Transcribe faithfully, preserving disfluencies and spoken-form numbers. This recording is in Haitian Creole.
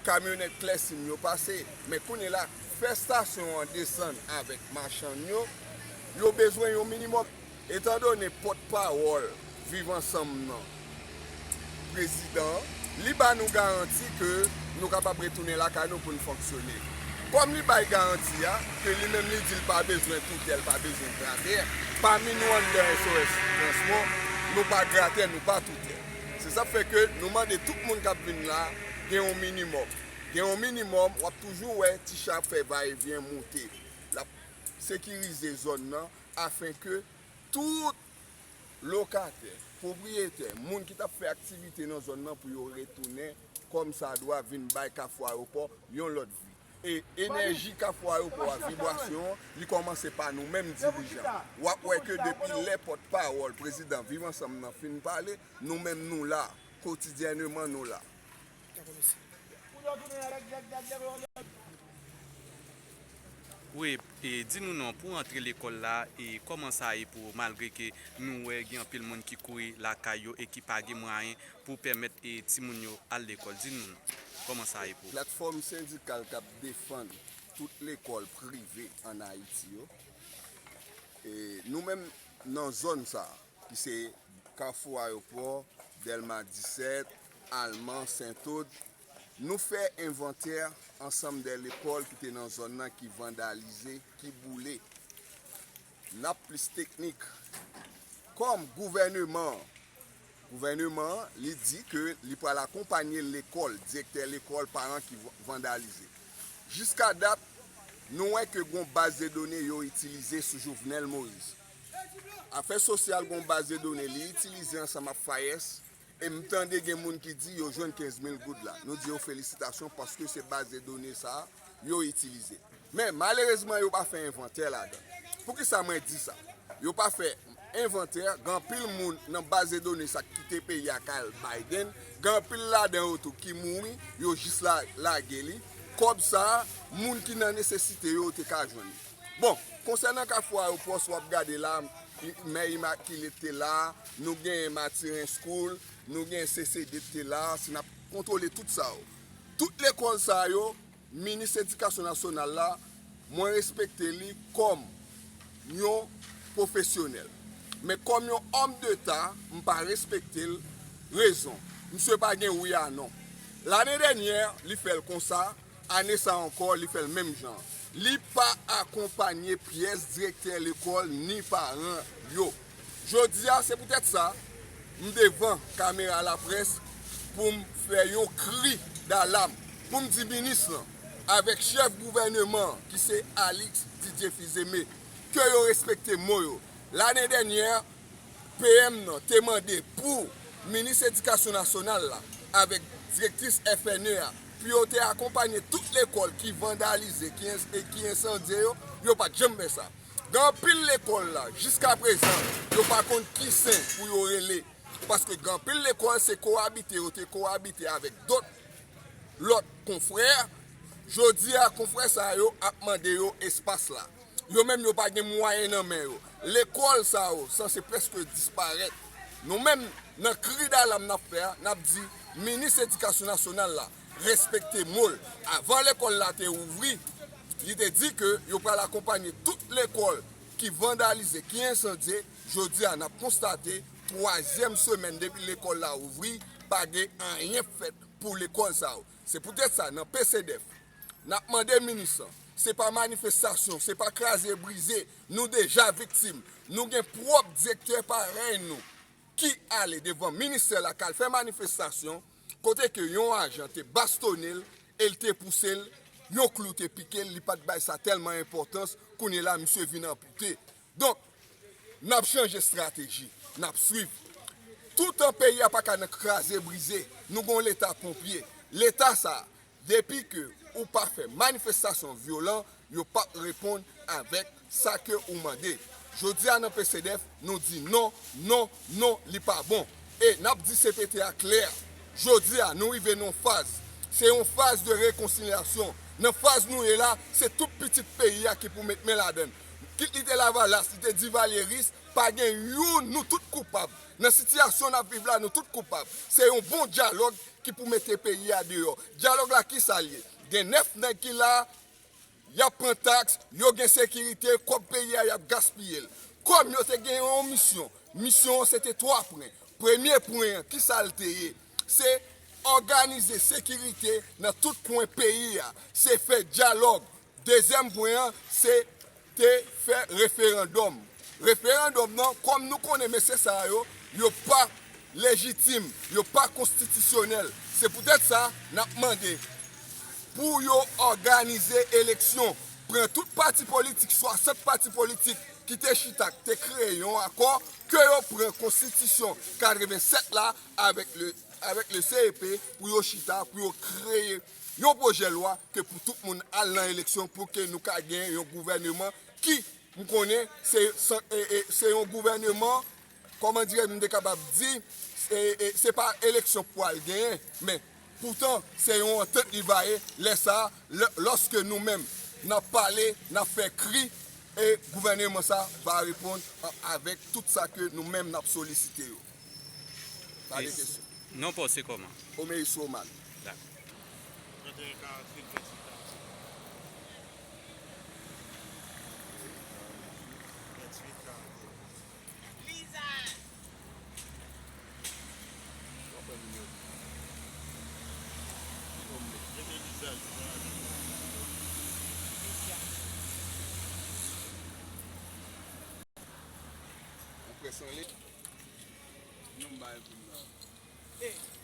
kamyonèt Klèsim yo pase. Men kounye la, fè estasyon an desann avèk machann yo, yo bezwen yon minimòm. Etandone pòtpawòl Viv Ansanm nan, prezidan an, li ba nou garanti ke nou kapab retounen lakay nou pou n fonksyone. Kòm li bay garanti a, ke li menm li di l pa bezwen toutè, l pa bezwen gratè, pami nou anndan S O S Transmò, nou pa gratè, nou pa toutè. Se sa k fè ke nou mande tout moun k ap vin la, gen yon minimòm. Gen yon minimòm, w ap toujou wè ti cha ap fè vayevyen moute. L ap sekirize zòn nan, afen ke tout lokatè, pwopriyetè, moun ki t ap fè aktivite nan zòn nan pou yo retounen kòmsadwa, vin bay Kafou Ayewopò yon lòt vi. E enèji Kafou Ayewopò a, vibrasyon an, li kòmanse pa nou menm dirijan. W ap wè ke depi lè pòtpawòl prezidan Viv Ansanm nan fin pale, nou menm nou la, kotidyèneman nou la. Wi, e di nou non, pou antre lekòl la, e kòman sa ye pou ou, malgre ke nou wè gen anpil moun ki kouri lakay yo e ki pa gen mwayen pou pèmèt e timoun yo al lekòl? Di nou non, kòman sa ye pou ou? Platfòm sendikal k ap defann tout lekòl prive ann Ayiti yo, e nou menm nan zòn sa a, ki se Kafou Ayewopò, Dèlma disèt, Alman, Sentod, nou fè envantè ansanm de lekòl ki te nan zòn nan ki vandalize, ki boule. N ap plis teknik. Kòm gouvèneman an, gouvèneman an, li di ke li pral akonpanye lekòl, direktè lekòl, paran ki vandalize. Jiska dat, nou wè ke gon baz de done yo itilize sou Jovenel Moïse. Afè sosyal gon baz de done li itilize ansanm ak FAES, e m tande gen moun ki di yo jwenn kenz mil goud la. Nou di yo felisitasyon paske se baz de done sa a yo itilize. Men malerezman yo pa fè envantè ladan. Poukisa mwen di sa? Yo pa fè envantè, gen anpil moun nan baz de done sa k kite peyi a k al Biden, gen anpil ladan yo tou ki mouri, yo jis la lage li. Kòb sa a, moun ki nan nesesite yo, yo te ka jwenn li. Bon, konsènan Kafou Ayewopò, si w ap gade la, Mè Imakile te la, nou gen Matiren School, nou gen C C D te la, si n ap kontwole tout sa yo. Tout lekòl sa yo, minis edikasyon nasyonal la, mwen respekte li kòm yon pwofesyonèl. Men kòm yon òm deta, m pa respekte l. Rezon, misye pa gen wi a non. Lane dènyè, li fè l konsa, ane sa ankò, li fè l menm jan. Li pa akonpanye pyès direktè lekòl ni paran yo. Jodi a, se poutèt sa, m devan kamera laprès pou m fè yon kri dalam, pou m di minis lan, avèk chèf gouvèneman an, ki se Alix Didier Fils-Aimé, ke yo respekte mo yo. Lane dènyè, P M nan te mande pou minis edikasyon nasyonal la avèk direktris F N E a pou yo te akonpanye tout lekòl ki vandalize, ki, e ki ensandye yo, yo pa t janm fè sa. Gen anpil lekòl la, jiska prezan, yo pa konn ki sen pou yo rele. Paske gen anpil lekòl, se kowabite yo te kowabite avèk dòt, lòt konfrè. Jodi a, konfrè sa yo ap mande yo espas la. Yo menm yo pa gen mwayen nan men yo. Lekòl sa yo sanse prèske disparèt. Nou menm, nan kri dalam n ap fè a, n ap di minis edikasyon nasyonal la respekte mo l. Avan lekòl la te ouvri, li te di ke yo pral akonpanye tout lekòl ki vandalize, ki ensandye. Jodi a, n ap konstate twazyèm semèn depi lekòl la ouvri, pa gen anyen fèt pou lekòl sa yo. Se poutèt sa, nan P C D F, n ap mande minis lan, se pa manifestasyon, se pa kraze brize, nou deja viktim. Nou gen pwòp direktè parèy nou ki ale devan ministè la, k al fè manifestasyon, kote ke yon ajan te bastonnen l e l te pouse l, yon klou te pike l, li pa t bay sa tèlman enpòtans, kounye la misye vin anpite. Donk, n ap chanje estrateji, n ap swiv. Toutan peyi a pa ka nan kraze brize, nou gen yon leta ponpye. Leta sa a, depi ke ou pa fè manifestasyon vyolan, yo p ap reponn avèk sa ke ou mande. Jodi a nan P C D F, nou di non, non, non, li pa bon. E n ap di C P T a klè. Jodi a, nou rive nan yon faz. Se yon faz de rekonsilyasyon. Nan faz nou ye la, se tout pitit peyi a ki pou met men ladan l. Kit li te Lavalas, li te Divalyeris, pa gen youn, nou tout koupab. Nan sitiyasyon n ap viv la, nou tout koupab. Se yon bon dyalòg ki pou mete peyi a deyò. Dyalòg la, ki sa l ye? Gen nèf nèg ki la, y ap pran taks, yo gen sekirite, kòb peyi a, y ap gaspiye l. Kòm yo te gen yon misyon, misyon an se te twa pwen. Premye pwen an, ki sa l te ye? Se òganize sekirite nan tout kwen peyi a. Se fè dyalòg. Dezyèm pwen an, se te fè referandòm. Referandòm nan, kòm nou konnen mesye sa yo, yo pa lejitim, yo pa konstitisyonèl. Se poutèt sa, n ap mande pou yo òganize eleksyon, pran tout pati politik, swasant pati politik ki te chita, ki te kreye yon akò, ke yo pran konstitisyon katrevennsèt la avèk le, avèk le C E P pou yo chita, pou yo kreye yon pwojè lwa ke pou tout moun al nan eleksyon pou ke nou ka gen yon gouvèneman ki, m konnen, se, se, e, e, se yon gouvèneman, kòman dirè m te kapab di, e, e, se pa eleksyon pou al genyen, men poutan se yon antant li va ye, lè sa, lè, lòske nou menm n ap pale, n ap fè kri, e gouvèneman sa va reponn a, avèk tout sa ke nou menm n ap solisite yo. Pa de kesyon. Non pa w se kòman? Omeis Roman. Dakò. Trant e en karant uit, venntuit karant. Venntuit karant. Liza! W ap pran nimewo. Ki non m li? Mete Liza, Liza. Ou près anlè? Non m bay pou m nan.